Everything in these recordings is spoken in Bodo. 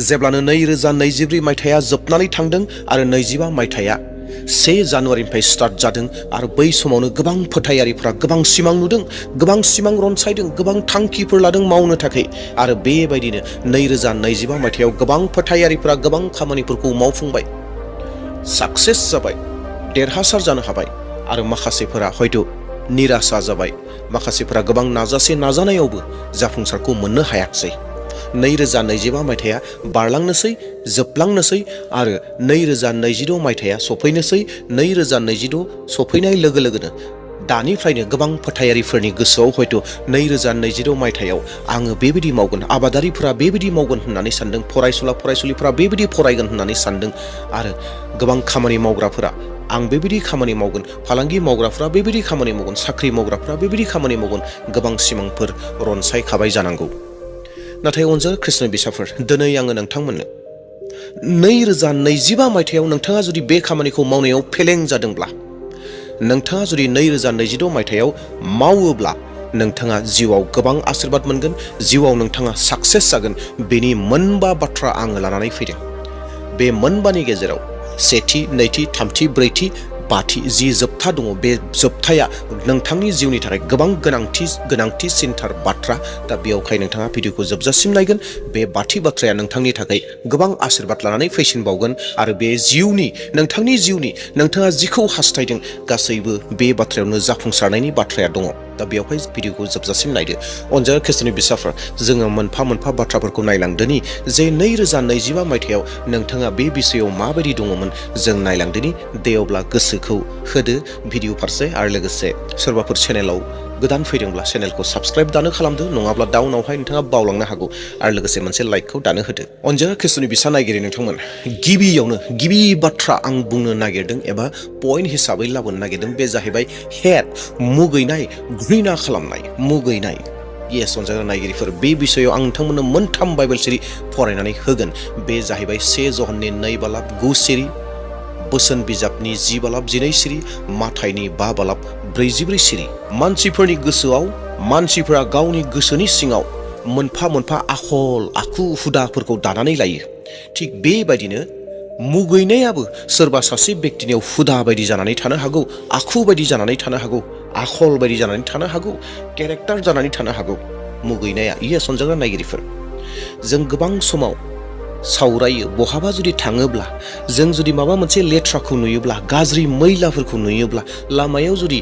जेब्लानो 2024 मायथाइया जोबनानै थांदों आरो 25 मायथाइया 1 जानुवारिनिफ्राय स्टार्ट जादों आरो बै समावनो गोबां फोथायारिफ्रा गोबां सिमां नुदों, गोबां सिमां रनसायदों, गोबां थांखिफोर लादों मावनो थाखाय आरो बेबायदिनो 2025 मायथाइयाव गोबां फोथायारिफ्रा गोबां खामानिफोरखौ मावफुंबाय, साक्सेस जाबाय, देरहासार जानो हाबाय आरो माखासेफोरा हयथ' निराशा जाबाय, माखासेफोरा गोबां नाजानायावबो जाफुंसारखौ मोननो हायाखिसै। 2025 मायथाइया बारलांनोसै, जोबलांनोसै आरो 2026 मायथाइया सफैनोसै। 2026 सफैनाय लोगो लोगोनो दानिफ्रायनो गोबां फोथायारिफोरनि गोसोआव हयथ' 2026 मायथाइयाव आङो बेबायदि मावगोन, आबादारिफोरा बेबायदि मावगोन होननानै सानदों, फरायसुलिफोरा बेबायदि फरायगोन होननानै सानदों आरो गोबां खामानि मावग्राफोरा आं बेबायदि खामानि मावगोन, फालांगि मावग्राफ्रा बेबायदि खामानि मावगोन, साख्रि मावग्राफ्रा बेबायदि खामानि मावगोन, गोबां सिमांफोर रनसायखाबाय जानांगौ। नाथाय अनजालु ख्रिस्टनि बिसाफोर, दिनै आङो नोंथांमोननो 2025 मायथाइयाव नोंथाङा जुदि बे खामानिखौ मावनायाव फेलें जादोंब्ला, नोंथाङा जुदि 2026 मायथाइयाव मावोब्ला नोंथाङा जिउआव गोबां आशीर्बाद मोनगोन, जिउआव नोंथाङा साक्सेस जागोन। बेनि मोनबा बाथ्रा आङो लानानै फैदों। बे मोनबानि गेजेराव सेथि, नैथि, थामथि, ब्रैथि, बाथि जि जोबथा दङ, बे जोबथाया नोंथांनि जिउनि थाखाय गोबां गोनांथिसिनथार बाथ्रा। दा बेयावखाय नोंथाङा भिडिअखौ जोबजासिम नायगोन। बे बाथि बाथ्राया नोंथांनि थाखाय गोबां आशीर्बाद लानानै फैसिनबावगोन आरो बे नोंथांनि जिउनि नोंथाङा जिखौ हास्थायदों गासैबो बे बाथ्रायावनो जाफुंसारनायनि बाथ्राया दङ। दा बेयावहाय भिडिअखौ जोबजासिम नायदो। अनजालु ख्रिस्टनि बिसाफ्रा, जोङो मोनफा मोनफा बाथ्राफोरखौ नायलांदोनि जे 2025 मायथाइयाव नोंथाङा बे बिषयाव माबायदि दङमोन जों नायलांदोनि। दे अब्ला गोसोखौ होदो भिडिअ फारसे आरो लोगोसे सोरबाफोर चेनेलाव गोदान फैदोंब्ला चेनेलखौ साबस्क्राइब दानो खालामदो, नङाब्ला डाउनावहाय नोंथाङा बावलांनो हागौ आरो लोगोसे मोनसे लाइकखौ दानो होदो। अनजालु ख्रिस्टनि बिसा नायगिरि नोंथांमोन, गिबि बाथ्रा आं बुंनो नागिरदों एबा पइन्ट हिसाबै लाबोनो नागिरदों, बे जाहैबाय हेट, मुगैनाय, घृणा खालामनाय, मुगैनाय। येस अनजालु नायगिरिफोर, बे बिषयाव आं नोंथांमोननो मोनथाम बाइबेल सिरि फरायनानै होगोन। बे जाहैबाय 1 ज'हननि 2 बालाब 9 सिरि, बोसोन बिजाबनि 10 बालाब 12 सिरि, माथाइनि 5 बालाब 44 सिरि। मानसिफोरनि गोसोआव, मानसिफोरा गावनि गोसोनि सिङाव मोनफा मोनफा आखल आखु हुदाफोरखौ दानानै लायो। थिग बेबायदिनो मुगैनायाबो सोरबा सासे बेक्तिनियाव हुदा बायदि जानानै थानो हागौ, आखु बायदि जानानै थानो हागौ, आखल बायदि जानानै थानो हागौ, केरेक्टार जानानै थानो हागौ मुगैनाया। येस अनजालु नायगिरिफोर, जों गोबां समाव सावरायो, बहाबा जुदि थाङोब्ला जों जुदि माबा मोनसे लेथ्राखौ नुयोब्ला, गाज्रि मैलाफोरखौ नुयोब्ला, लामायाव जुदि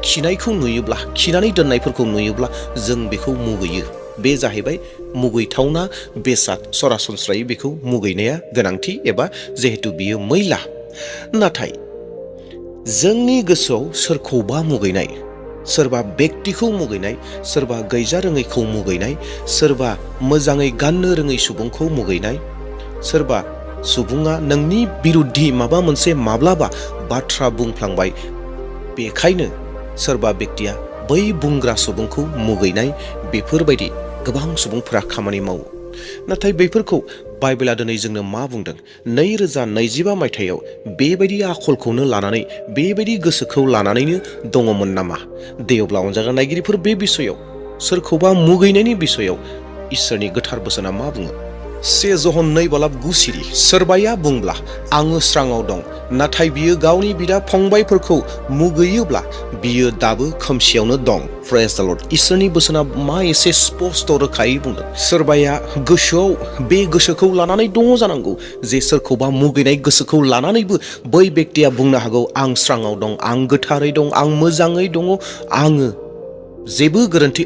खिनायखौ नुयोब्ला, खिनानै दोननायफोरखौ नुयोब्ला जों बेखौ मुगैयो। बे जाहैबाय मुगैथावना बेसाद। सरासनस्रायै बेखौ मुगैनाया गोनांथि एबा जिहेतु बियो मैला। नाथाय जोंनि गोसोआव सोरखौबा मुगैनाय, सोरबा बेक्तिखौ मुगैनाय, सोरबा गैजा रोङैखौ मुगैनाय, सोरबा मोजाङै गाननो रोङै सुबुंखौ मुगैनाय, सोरबा सुबुङा नोंनि बिरुद्धि माबा मोनसे माब्लाबा बाथ्रा बुंफ्लांबाय, बेखायनो सोरबा बेक्तिया बै बुंग्रा सुबुंखौ मुगैनाय, बेफोरबायदि गोबां सुबुंफोरा खामानि मावो। नाथाय बेफोरखौ बाइबेला दिनै जोंनो मा बुंदों? 2025 मायथाइयाव बेबायदि आखलखौनो लानानै, बेबायदि गोसोखौ लानानैनो दङमोन नामा? दे अब्ला अनजालु नायगिरिफोर, बे बिषयाव सोरखौबा मुगैनायनि बिषयाव इसोरनि गोथार बोसोना मा बुङो? 1 ज'हन 2 बालाब 9 सिरि। सोरबाया बुंब्ला आङो स्राङाव दं, नाथाय बियो गावनि बिदा फंबायफोरखौ मुगैयोब्ला बियो दाबो खोमसियावनो दं। प्रेज द लर्ड। इसोरनि बोसोना मा एसे स्पष्ट रोखायै बुंदों। सोरबाया गोसोआव बे गोसोखौ लानानै दङ जानांगौ, जे सोरखौबा मुगैनाय गोसोखौ लानानैबो बै बेक्तिया बुंनो हागौ, आं स्राङाव दं, आं गोथारै दं, आं मोजाङै दङ,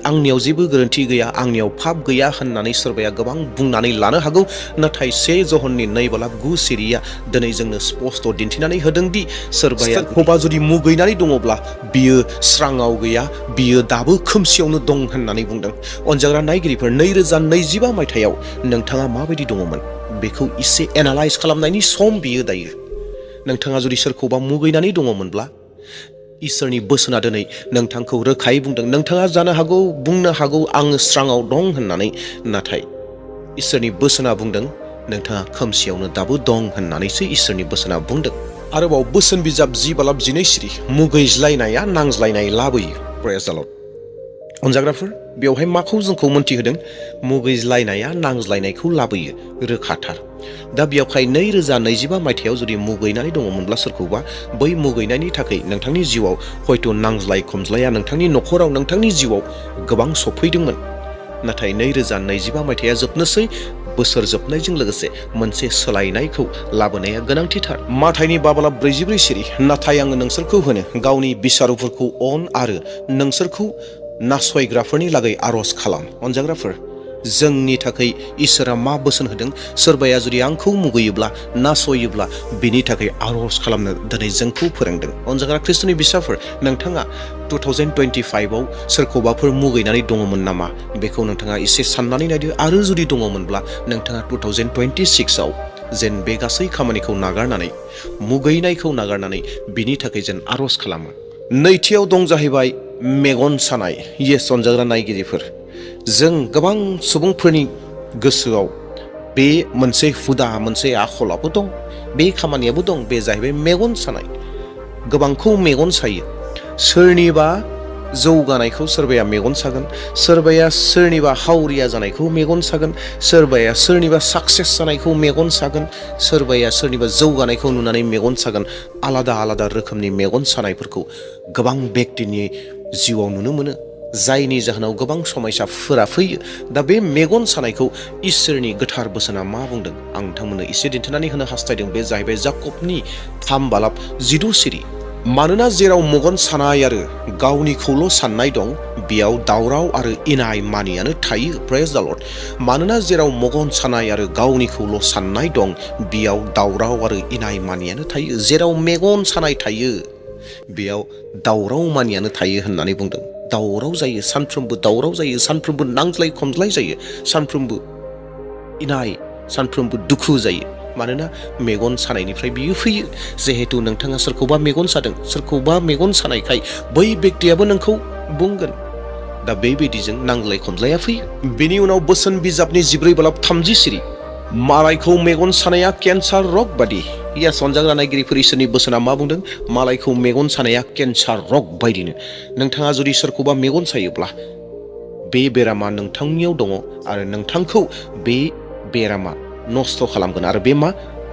आंनियाव जेबो गोरोन्थि गैया, आंनियाव पाप गैया होननानै सोरबाया गोबां बुंनानै लानो हागौ। नाथाय 1 ज'हननि 2 बालाब 9 सिरिया दिनै जोंनो स्पष्ट दिन्थिनानै होदोंदि सोरबाया सोरखौबा जुदि मुगैनानै दङब्ला बियो स्राङाव गैया, बियो दाबो खोमसियावनो दं होननानै बुंदों। अनजाग्रा नायगिरिफोर, 2025 मायथाइयाव नोंथाङा माबायदि दङमोन बेखौ एसे एनालाइज खालामनायनि सम बियो दायो। नोंथाङा जुदि सोरखौबा मुगैनानै दङमोनब्ला इसोरनि बोसोना दिनै नोंथांखौ रोखायै बुंदों। नोंथाङा जानो हागौ बुंनो हागौ आङो स्राङाव दं होननानै, नाथाय इसोरनि बोसोना बुंदों नोंथाङा खोमसियावनो दाबो दं होननानैसो इसोरनि बोसोना बुंदों। आरोबाव बोसोन बिजाब 10 बालाब 12 सिरि। मुगैज्लायनाया नांज्लायनाय लाबोयो। प्रेज द लर्ड। अनजाग्राफोर, बेवहाय माखौ जोंखौ मोनथिहोदों? मुगैज्लायनाया नांज्लायनायखौ लाबोयो, रोखाथार। दा बेयावहाय 2025 मायथाइयाव जुदि मुगैनानै दङमोनब्ला सोरखौबा, बै मुगैनायनि थाखाय नोंथांनि जिउआव हयथ' नांज्लाय खमज्लाया नोंथांनि न'खराव, नोंथांनि जिउआव गोबां सफैदोंमोन। नाथाय 2025 मायथाइया जोबनोसै, बोसोर जोबनायजों लोगोसे मोनसे सोलायनायखौ लाबोनाया गोनांथिथार। माथाइनि 5:44 सिरि, नाथाय आङो नोंसोरखौ होनो गावनि बिसारुफोरखौ अन आरो नोंसोरखौ नासयग्राफोरनि लागै आर'ज खालाम। अनजाग्राफोर, जोंनि थाखाय इसोरा मा बोसोन होदों? सोरबाया जुदि आंखौ मुगैयोब्ला, नासयोब्ला बिनि थाखाय आर'ज खालामनो दिनै जोंखौ फोरोंदों। अनजाग्रा ख्रिस्ट'नि बिसाफोर, नोंथाङा 2025आव सोरखौबाफोर मुगैनानै दङमोन नामा? बेखौ नोंथाङा एसे साननानै नायदो। आरो जुदि दङमोनब्ला नोंथाङा 2026आव जेन बे गासै खामानिखौ नागारनानै, मुगैनायखौ नागारनानै बिनि थाखाय जेन आर'ज खालामो। नैथियाव दं जाहैबाय मेगन सानाय। येस अनजाग्रा नायगिरिफोर, जों गोबां सुबुंफोरनि गोसोआव बे मोनसे हुदा, मोनसे आखलाबो दं, बे खामानियाबो दं। बे जाहैबाय मेगन सानाय। गोबांखौ मेगन सायो। सोरनिबा जौगानायखौ सोरबाया मेगन सागोन, सोरबाया सोरनिबा हावरिया जानायखौ मेगन सागोन, सोरबाया सोरनिबा साक्सेस जानायखौ मेगन सागोन, सोरबाया सोरनिबा जौगानायखौ नुनानै मेगन सागोन। आलादा आलादा रोखोमनि मेगन सानायफोरखौ गोबां बेक्तिनि जिउआव नुनो मोनो, जायनि जाहोनाव गोबां समस्याफोरा फैयो। दा बे मेगन सानायखौ इसोरनि गोथार बोसोना मा बुंदों? आं नोंथांमोननो एसे दिन्थिनानै होनो हास्थायदों। बे जाहैबाय जाकबनि 3:16 सिरि। मानोना जेराव मेगन सानाय आरो गावनिखौल' साननाय दं, बेयाव दावराव आरो इनाय मानियानो थायो। प्रेज द लर्ड। मानोना जेराव मेगन सानाय आरो गावनिखौल' साननाय दं, बेयाव दावराव आरो इनाय मानियानो थायो। जेराव मेगन सानाय थायो, बेयाव दावराव मानियानो थायो होननानै बुंदों। दावराव जायो, सानफ्रोमबो दावराव जायो, सानफ्रोमबो नांज्लाय खमज्लाय जायो, सानफ्रोमबो इनाय, सानफ्रोमबो दुखु जायो। मानोना मेगन सानायनिफ्राय बियो फैयो। जिहेतु नोंथाङा सोरखौबा मेगन सादों, सोरखौबा मेगन सानायखाय बै बेक्तियाबो नोंखौ बुंगोन। दा बेबायदिजों नांज्लाय खमज्लाया फैयो। बेनि उनाव बोसोन बिजाबनि 4:30 सिरि। मालायखौ मेगन सानाया केन्सार रग बादि। यास अनजाग्रा नायगिरिफोर, इसोरनि बोसोना मा बुंदों? मालायखौ मेगन सानाया केन्सार रग बायदिनो। नोंथाङा जुदि सोरखौबा मेगन सायोब्ला, बे बेरामा नोंथांनियाव दङ आरो नोंथांखौ बे बेरामा नस्थ' खालामगोन। आरो बे मा?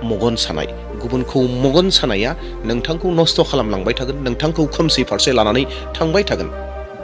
मेगन सानाय। गुबुनखौ मेगन सानाया नोंथांखौ नस्थ' खालामलांबाय थागोन, नोंथांखौ खोमसि फारसे लानानै थांबाय थागोन।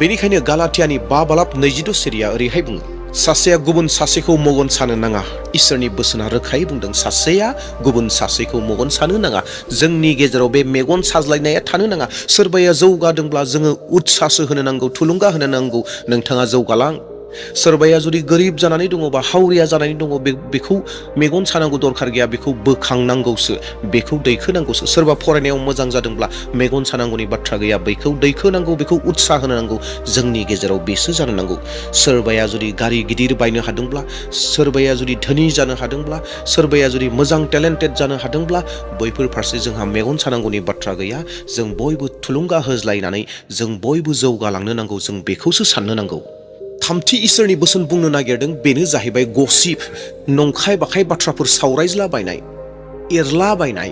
बेनिखायनो गालातियानि 5:22 सिरिया ओरैहाय बुङो, सासेया गुबुन सासेखौ मेगन सानो नाङा। इसोरनि बोसोना रोखायै बुंदों, सासेया गुबुन सासेखौ मेगन सानो नाङा। जोंनि गेजेराव बे मेगन साज्लायनाया थानो नाङा। सोरबाया जौगादोंब्ला जोङो उत्साह होनो नांगौ, थुलुंगा होनो नांगौ, नोंथाङा जौगालां। सोरबाया जुदि गोरिब जानानै दङबा, हावरिया जानानै दङ, बेखौ मेगन सानांगौ दरखार गैया, बेखौ बोखांनांगौसो, बेखौ दैखोनांगौसो। सोरबा फरायनायाव मोजां जादोंब्ला मेगन सानांगौनि बाथ्रा गैया, बेखौ दैखोनांगौ, बेखौ उत्साह होनो नांगौ। जोंनि गेजेराव बेसो जानो नांगौ। सोरबाया जुदि गारि गिदिर बायनो हादोंब्ला, सोरबाया जुदि धोनि जानो हादोंब्ला, सोरबाया जुदि मोजां टेलेन्टेड जानो हादोंब्ला, बैफोर फारसे जोंहा मेगन सानांगौनि बाथ्रा गैया। जों बयबो थुलुंगा होज्लायनानै जों बयबो जौगालांनो नांगौ, जों बेखौसो साननो नांगौ। थामथि इसोरनि बोसोन बुंनो नागिरदों, बेनो जाहैबाय गसिप, नंखाय बाखाय बाथ्राफोर सावरायज्लाबायनाय, एरलाबायनाय।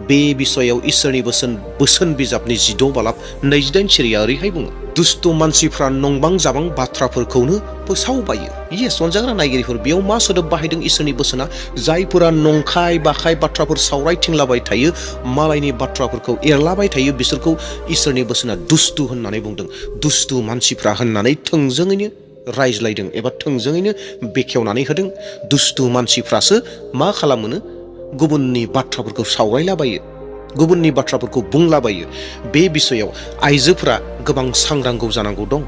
बे बिसयाव इसोरनि बोसोन बिजाबनि 6:28 सिरिया ओरैहाय बुङो, दुष्ट मानसिफ्रा नंबां जाबां बाथ्राफोरखौनो फोसावबायो। येस अनजाग्रा नायगिरिफोर, बेयाव मा सोदोब बाहायदों इसोरनि बोसोना? जायफोरा नंखाय बाखाय बाथ्राफोर सावरायथिंलाबाय थायो, मालायनि बाथ्राफोरखौ एरलाबाय थायो, बिसोरखौ इसोरनि बोसोना दुष्ट होननानै बुंदों। दुष्ट मानसिफ्रा होननानै थोंजोङैनो रायज्लायदों एबा थोंजोङैनो बेखेवनानै होदों। दुष्ट मानसिफ्रासो मा खालामोनो? गुबुननि बाथ्राफोरखौ सावरायलाबायो, गुबुननि बाथ्राफोरखौ बुंलाबायो। बे बिसयाव आइजोफोरा गोबां सांग्रांगौ जानांगौ दं।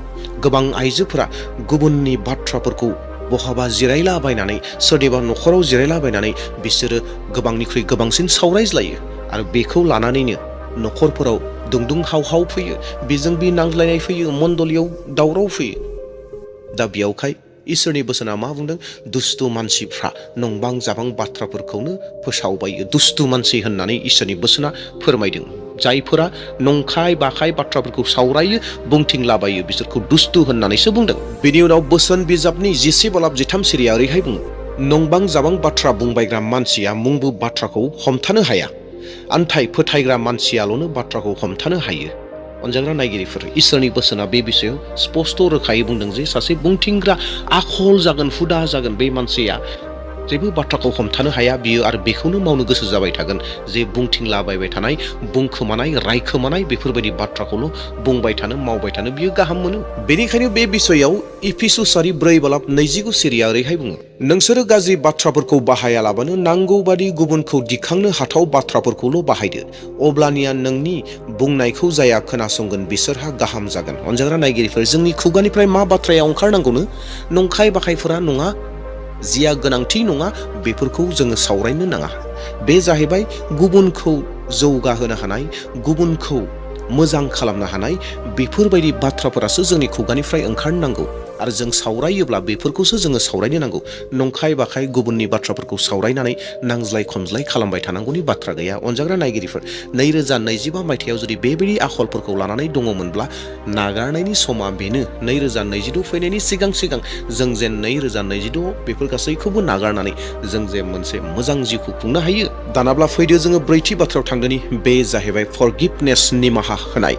गोबां आइजोफोरा गुबुननि बाथ्राफोरखौ बहाबा जिरायलाबायनानै, सोरनिबा न'खराव जिरायलाबायनानै बिसोरो गोबांनिख्रुइ गोबांसिन सावरायज्लायो। आरो बेखौ लानानैनो न'खरफोराव दुंदुं हाव फैयो, बेजों बे नांज्लायनाय फैयो, मण्डलियाव दावराव फैयो। दा बेयावखाय इसोरनि बोसोना मा बुंदों? दुष्ट मानसिफ्रा नंबां जाबां बाथ्राफोरखौनो फोसावबायो। दुष्ट मानसि होननानै इसोरनि बोसोना फोरमायदों। जायफोरा नंखाय बाखाय बाथ्राफोरखौ सावरायो, बुंथिंलाबायो, बिसोरखौ दुष्ट होननानैसो बुंदों। बेनि उनाव बोसोन बिजाबनि 10:13 सिरिया ओरैहाय बुङो, नंबां जाबां बाथ्रा बुंबायग्रा मानसिया मुंबो बाथ्राखौ हमथानो हाया, आन्थाय फोथायग्रा मानसियाल'नो बाथ्राखौ हमथानो हायो। अनजाग्रा नायगिरिफोर, इसोरनि बोसोना बे बिषयाव स्पष्ट रोखायै बुंदों जे सासे बुंथिंग्रा आखल जागोन, हुदा जागोन बे मानसिया जेबो बाथ्राखौ हमथानो हाया बियो आरो बेखौनो मावनो गोसो जाबाय थागोन जे बुंथिंलाबायबाय थानाय, बुंखोमानाय, रायखोमानाय बेफोरबायदि बाथ्राखौल' बुंबाय थानो, मावबाय थानो बियो गाहाम मोनो। बेनिखायनो बे बिषयाव इफिसुसारि 4:29 सिरिया ओरैहाय बुङो, नोंसोरो गाज्रि बाथ्राफोरखौ बाहायालाबानो नांगौ बादि गुबुनखौ दिखांनो हाथाव बाथ्राफोरखौल' बाहायदो, अब्लानिया नोंनि बुंनायखौ जाया खोनासंगोन बिसोरहा गाहाम जागोन। अनजाग्रा नायगिरिफोर, जोंनि खुगानिफ्राय मा बाथ्राया ओंखारनांगौनो? नंखाय बाखायफोरा नङा, जिया गोनांथि नङा बेफोरखौ जोङो सावरायनो नाङा। बे जाहैबाय गुबुनखौ जौगाहोनो हानाय, गुबुनखौ मोजां खालामनो हानाय बेफोरबायदि बाथ्राफोरासो जोंनि खुगानिफ्राय ओंखारनांगौ आरो जों सावरायोब्ला बेफोरखौसो जोङो सावरायनो नांगौ। नंखाय बाखाय गुबुननि बाथ्राफोरखौ सावरायनानै नांज्लाय खमज्लाय खालामबाय थानांगौनि बाथ्रा गैया। अनजाग्रा नायगिरिफोर, 2025 मायथाइयाव जुदि बेबायदि आखलफोरखौ लानानै दङमोनब्ला नागारनायनि समा बेनो। 2026 फैनायनि सिगां सिगां जों जेन 2026 बेफोर गासैखौबो नागारनानै जों जे मोनसे मोजां जिउखौ खुंनो हायो। दानाब्ला फैदो जोङो ब्रैथि बाथ्रायाव थांदोनि, बे जाहैबाय फरगिभनेस, निमाहा होनाय।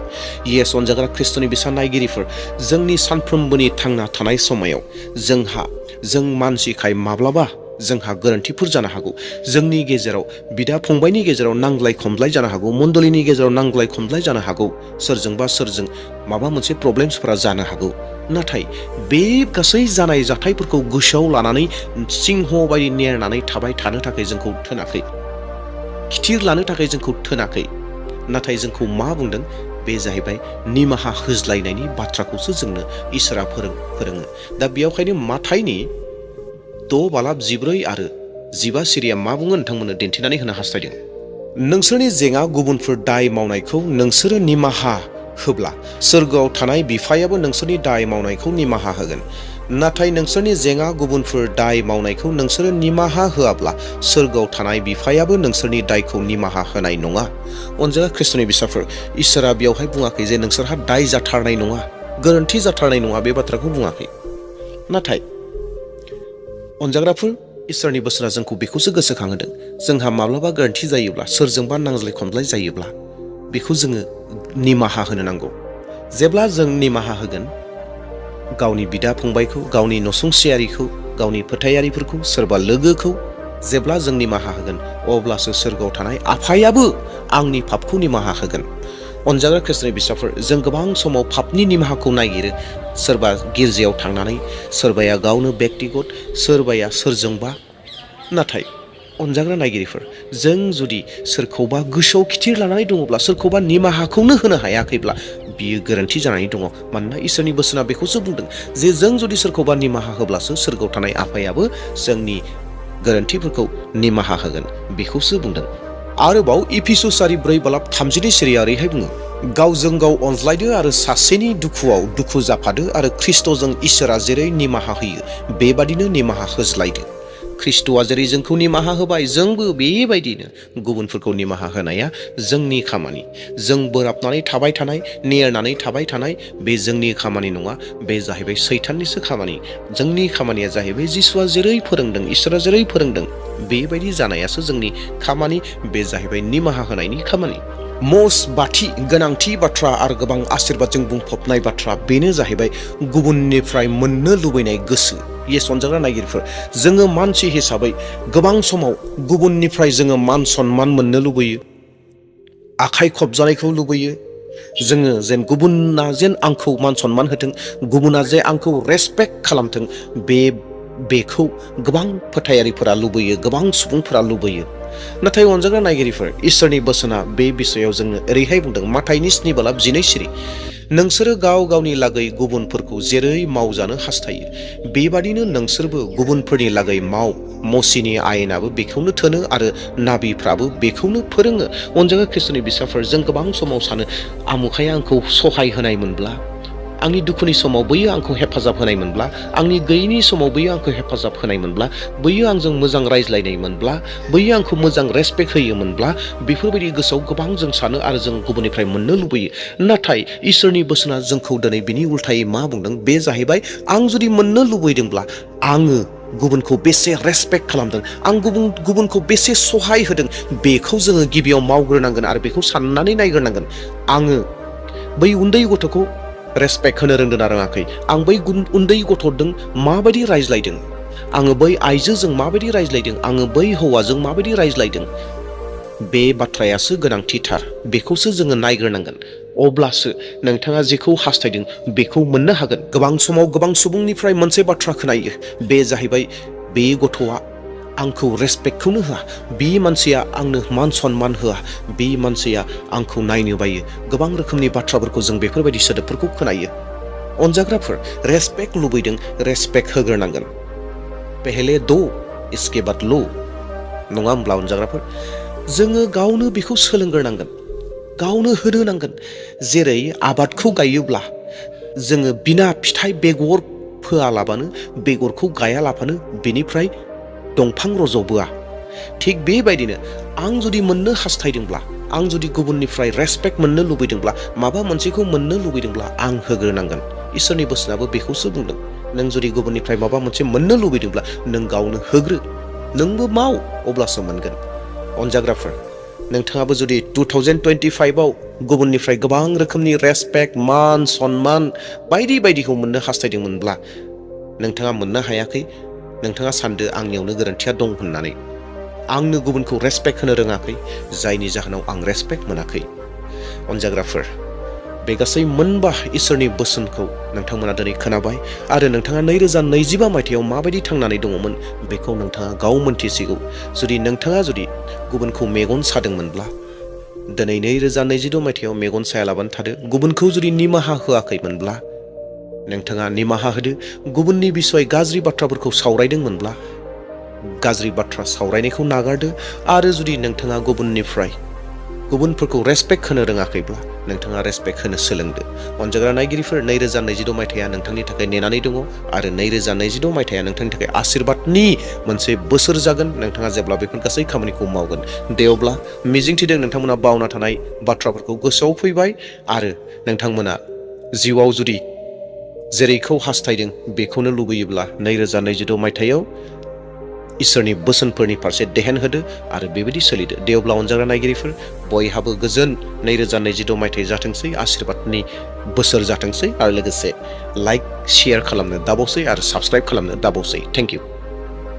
येस अनजाग्रा ख्रिस्ट'नि बिसा नायगिरिफोर, जोंनि सानफ्रोमबोनि थांना थानाय समायाव जों मानसिखाय माब्लाबा जोंहा गोरोन्थिफोर जानो हागौ। जोंनि गेजेराव, बिदा फंबायनि गेजेराव नांज्लाय खमज्लाय जानो हागौ, मण्डलीनि गेजेराव नांज्लाय खमज्लाय जानो हागौ, सोरजोंबा सोरजों माबा मोनसे प्रब्लेम्सफोरा जानो हागौ। नाथाय बे गासै जानाय जाथायफोरखौ गोसोआव लानानै सिंह बायदि नेरनानै थाबाय थानो थाखाय जोंखौ थोनाखै, खिथिर लानो थाखाय जोंखौ थोनाखै। नाथाय जोंखौ मा बुंदों? बे जाहैबाय निमाहा होज्लायनायनि बाथ्राखौसो जोंनो इसोरा फोरोङो। दा बेयावखायनो माथाइनि 6:14 आरो 15 सिरिया मा बुङो नोंथांमोननो दिन्थिनानै होनो हास्थायदों। नोंसोरनि जेंना गुबुनफोर दाय मावनायखौ नोंसोरो निमाहा होब्ला सोरगोआव थानाय बिफायाबो नोंसोरनि दाय मावनायखौ निमाहा होगोन। नाथाय नोंसोरनि जेंना गुबुनफोर दाय मावनायखौ नोंसोरो निमाहा होआब्ला सोरगोआव थानाय बिफायाबो नोंसोरनि दायखौ निमाहा होनाय नङा। अनजाग्रा ख्रिस्ट'नि बिसाफोर, इसोरा बेयावहाय बुङाखै जे नोंसोरहा दाय जाथारनाय नङा, गोरोन्थि जाथारनाय नङा, बे बाथ्राखौ बुङाखै। नाथाय अनजाग्राफोर, इसोरनि बोसोरा जोंखौ बेखौसो गोसोखांहोदों, जोंहा माब्लाबा गोरोन्थि जायोब्ला, सोरजोंबा नांज्लाय खमज्लाय जायोब्ला बेखौ जोङो निमाहा होनो नांगौ। जेब्ला जों निमाहा होगोन, गावनि बिदा फंबायखौ, गावनि नसुंसेयारिखौ, गावनि फोथायारिफोरखौ, सोरबा लोगोखौ जेब्ला जों निमाहा होगोन, अब्लासो सोरगोआव थानाय आफायाबो आंनि पापखौ निमाहा होगोन। अनजाग्रा ख्रिस्ट'नि बिसाफोर, जों गोबां समाव पापनि निमाहाखौ नागिरो, सोरबा गिर्जायाव थांनानै, सोरबाया गावनो बेक्तिगत, सोरबाया सोरजोंबा। नाथाय अनजाग्रा नायगिरिफोर, जों जुदि सोरखौबा गोसोआव खिथिर लानानै दङब्ला, सोरखौबा निमाहाखौनो होनो हायाखैब्ला बियो गोरोन्थि जानानै दङ। मानोना इसोरनि बोसोना बेखौसो बुंदों जे जों जुदि सोरखौबा निमाहा होब्लासो सोरगोआव थानाय आफायाबो जोंनि गोरोन्थिफोरखौ निमाहा होगोन, बेखौसो बुंदों। आरोबाव इफिसुसारि 4:32 सिरिया ओरैहाय बुङो, गावजों गाव अनज्लायदो आरो सासेनि दुखुआव दुखु जाफादो आरो ख्रिस्ट'जों इसोरा जेरै निमाहा होयो बेबादिनो निमाहा होज्लायदो। ख्रिस्ट'आ जेरै जोंखौ निमाहा होबाय, जोंबो बेबायदिनो गुबुनफोरखौ निमाहा होनाया जोंनि खामानि। जों बोराबनानै थाबाय थानाय, नेरनानै थाबाय थानाय बे जोंनि खामानि नङा, बे जाहैबाय सैताननिसो खामानि। जोंनि खामानिया जाहैबाय जिसुआ जेरै फोरोंदों, इसोरा जेरै फोरोंदों बेबायदि जानायासो जोंनि खामानि। बे जाहैबाय निमाहा होनायनि खामानि। बाथि गोनांथि बाथ्रा आरो गोबां आशीर्बादजों बुंफबनाय बाथ्रा बेनो जाहैबाय गुबुननिफ्राय मोननो लुबैनाय गोसो। येस अनजाग्रा नायगिरिफोर, जोङो मानसि हिसाबै गोबां समाव गुबुननिफ्राय जोङो मान सनमान मोननो लुबैयो, आखाइ खबजानायखौ लुबैयो। जोङो जेन गुबुना जेन आंखौ मान सनमान होथों, गुबुना जे आंखौ रेसपेक्ट खालामथों, बेखौ गोबां फोथायारिफोरा लुबैयो, गोबां सुबुंफोरा लुबैयो। नाथाय अनजाग्रा नायगिरिफोर, इसोरनि बोसोना बे बिषयाव जोंनो ओरैहाय बुंदों, माथाइनि 7:12 सिरि, नोंसोरो गाव गावनि लागै गुबुनफोरखौ जेरै मावजानो हास्थायो बेबादिनो नोंसोरबो गुबुनफोरनि लागै माव। मसीनि आयेनाबो बेखौनो थोनो आरो नाबिफ्राबो बेखौनो फोरोङो। अनजाग्रा ख्रिस्ट'नि बिसाफोर, जों गोबां समाव सानो आमुखाया आंखौ सहाय होनाय मोनब्ला, आंनि दुखुनि समाव बैयो आंखौ हेफाजाब होनाय मोनब्ला, आंनि गैयिनि समाव बैयो आंखौ हेफाजाब होनाय मोनब्ला, बैयो आंजों मोजां रायज्लायनाय मोनब्ला, बैयो आंखौ मोजां रेसपेक्ट होयोमोनब्ला, बेफोरबायदि गोसोआव गोबां जों सानो आरो जों गुबुननिफ्राय मोननो लुबैयो। नाथाय इसोरनि बोसोना जोंखौ दिनै बिनि उल्थायै मा बुंदों? बे जाहैबाय, आं जुदि मोननो लुबैदोंब्ला आङो गुबुनखौ बेसे रेसपेक्ट खालामदों, आं गुबुनखौ बेसे सहाय होदों, बेखौ जोङो गिबियाव मावग्रोनांगोन आरो बेखौ साननानै नायग्रोनांगोन। आङो बै उन्दै गथ'खौ रेसपेक्ट होनो रोंदों ना रोङाखै, आं बै उन्दै गथ'जों माबायदि रायज्लायदों, आङो बै आइजोजों माबायदि रायज्लायदों, आङो बै हौवाजों माबायदि रायज्लायदों, बे बाथ्रायासो गोनांथिथार। बेखौसो जोङो नायग्रोनांगोन। अब्लासो नोंथाङा जेखौ हास्थायदों बेखौ मोननो हागोन। गोबां समाव गोबां सुबुंनिफ्राय मोनसे बाथ्रा खोनायो, बे जाहैबाय बे गथ'आ आंखौ रेसपेक्टखौनो होआ, बे मानसिया आंनो मान सनमान होआ, बे मानसिया आंखौ नायनो बायो। गोबां रोखोमनि बाथ्राफोरखौ जों बेफोरबायदि सोदोबफोरखौ खोनायो। अनजाग्राफोर, रेसपेक्ट लुबैदों, रेसपेक्ट होग्रोनांगोन। पहले दो इसके बाद लो, नङा होमब्ला अनजाग्राफोर? जोङो गावनो बेखौ सोलोंग्रोनांगोन, गावनो होनो नांगोन। जेरै आबादखौ गायोब्ला जोङो बिना फिथाइ बेगर फोआलाबानो, बेगरखौ गायालाबानो बेनिफ्राय दंफां रज'बोआ। थिग बेबायदिनो आं जुदि मोननो हास्थायदोंब्ला, आं जुदि गुबुननिफ्राय रेसपेक्ट मोननो लुबैदोंब्ला, माबा मोनसेखौ मोननो लुबैदोंब्ला आं होग्रोनांगोन। इसोरनि बोसोनाबो बेखौसो बुंदों। नों जुदि गुबुननिफ्राय माबा मोनसे मोननो लुबैदोंब्ला नों गावनो होग्रो, नोंबो माव, अब्लासो मोनगोन। अनजाग्राफोर, नोंथाङाबो जुदि 2025आव गुबुननिफ्राय गोबां रोखोमनि रेसपेक्ट, मान सनमान बायदि बायदिखौ मोननो हास्थायदोंमोनब्ला नोंथाङा मोननो हायाखै, नोंथाङा सानदो आंनियावनो गोरोन्थिया दं होननानै। आंनो गुबुनखौ रेसपेक्ट होनो रोङाखै, जायनि जाहोनाव आं रेसपेक्ट मोनाखै। अनजाग्राफोर, बे गासै मोनबा इसोरनि बोसोनखौ नोंथांमोना दिनै खोनाबाय आरो नोंथाङा 2025 मायथाइयाव माबायदि थांनानै दङमोन बेखौ नोंथाङा गाव मोनथिसिगौ। जुदि नोंथाङा गुबुनखौ मेगन सादोंमोनब्ला, दिनै 2026 मायथाइयाव मेगन सायालाबानो थादो। गुबुनखौ जुदि निमाहा होआखैमोनब्ला नोंथाङा निमाहा होदो। गुबुननि बिसय गाज्रि बाथ्राफोरखौ सावरायदोंमोनब्ला गाज्रि बाथ्रा सावरायनायखौ नागारदो। आरो जुदि नोंथाङा गुबुनफोरखौ रेसपेक्ट होनो रोङाखैब्ला नोंथाङा रेसपेक्ट होनो सोलोंदो। अनजाग्रा नायगिरिफोर, 2026 मायथाइया नोंथांनि थाखाय नेनानै दङ आरो 2026 मायथाइया नोंथांनि थाखाय आशीर्बादनि मोनसे बोसोर जागोन, नोंथाङा जेब्ला बेफोर गासै खामानिखौ मावगोन। दे अब्ला मिजिंथिदों नोंथांमोना बावना थानाय बाथ्राफोरखौ गोसोआव फैबाय आरो नोंथांमोना जिउआव जुदि जेरैखौ हास्थायदों बेखौनो लुबैयोब्ला 2026 मायथाइयाव इसोरनि बोसोनफोरनि फारसे देहेन होदो आरो बेबायदि सोलिदो। दे अब्ला अनजाग्रा नायगिरिफोर, बयहाबो गोजोन 2026 मायथाइ जाथोंसै, आशीर्बादनि बोसोर जाथोंसै आरो लोगोसे लाइक, शेयार खालामनो दाबावसै आरो साबस्क्राइब खालामनो दाबावसै। Thank you.